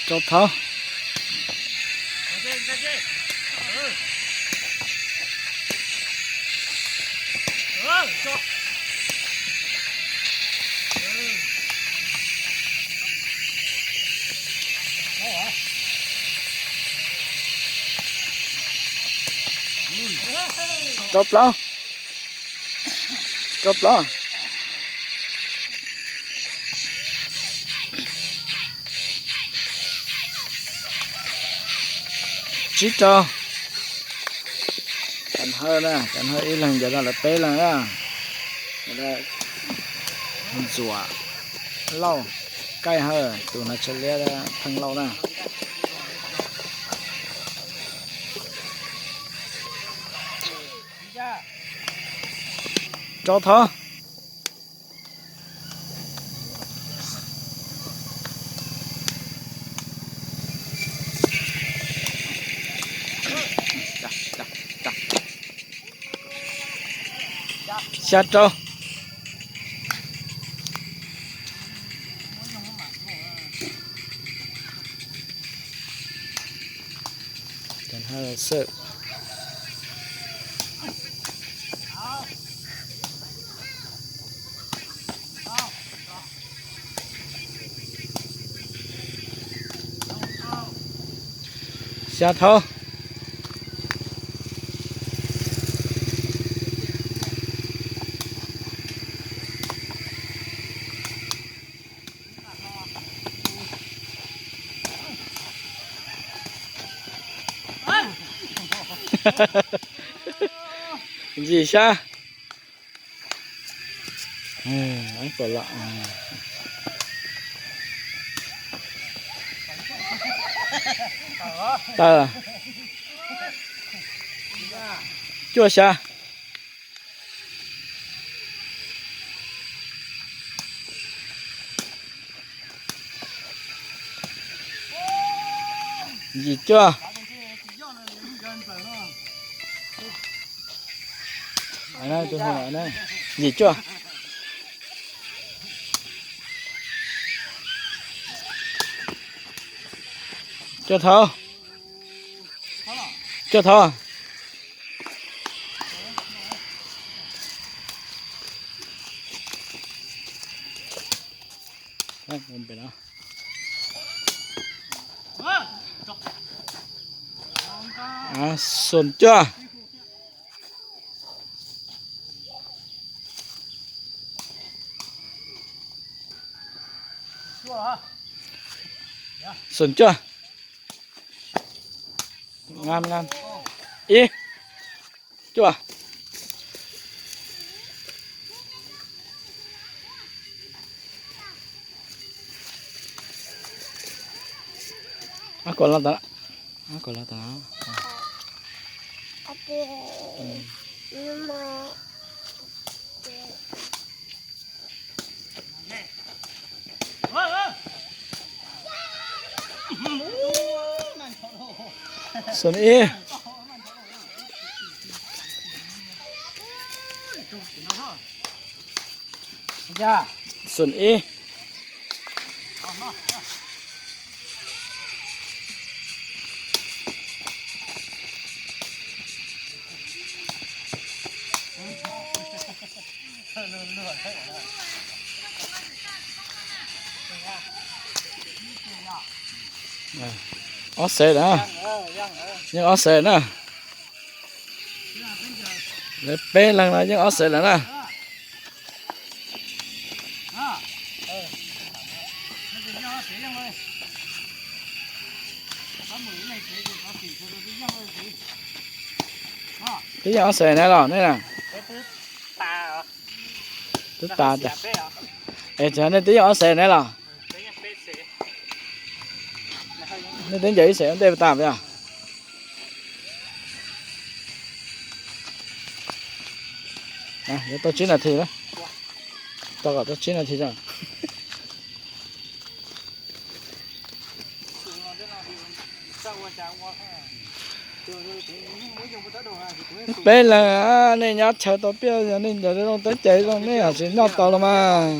Rau thawv. Rau plaub. Rau plaub. Tsib rau. Cov hawj na, cov hawj ib leeg ncaws tau lawv peb leeg na. Ntxuam Lauj, Kaij Hawj, tus hnav tsho liab Pheej Lauj na. Rau thawv. Xya rau. Xya thawv. Yim xya. Tawm. Cuaj xya. Yim cuaj. Yim cuaj. Cuaj thawv. Cuaj thawv. Xoom cuaj. Xoom cuaj. Ib, cuaj. Ab, kom los tas, ab, kom los tas. Xoom ib. Xoom ib. Ob xees na, yeej ob xees na. Lawv peb leeg no yeej ob xees lawm na. Twb yeej ob xees na los nej na. Twb tas tas. Es nej twb yeej ob xees na los? Nej twb ncaws ib xees ua ntej tas yog? Yuav tau tsib nas this na. Tau kom tau tsib nas this tso. Peb leeg, nej nyob chaw tau piaj, yog nej ncaws zoo teb ces zoo, nej hais tias noj tau los mas.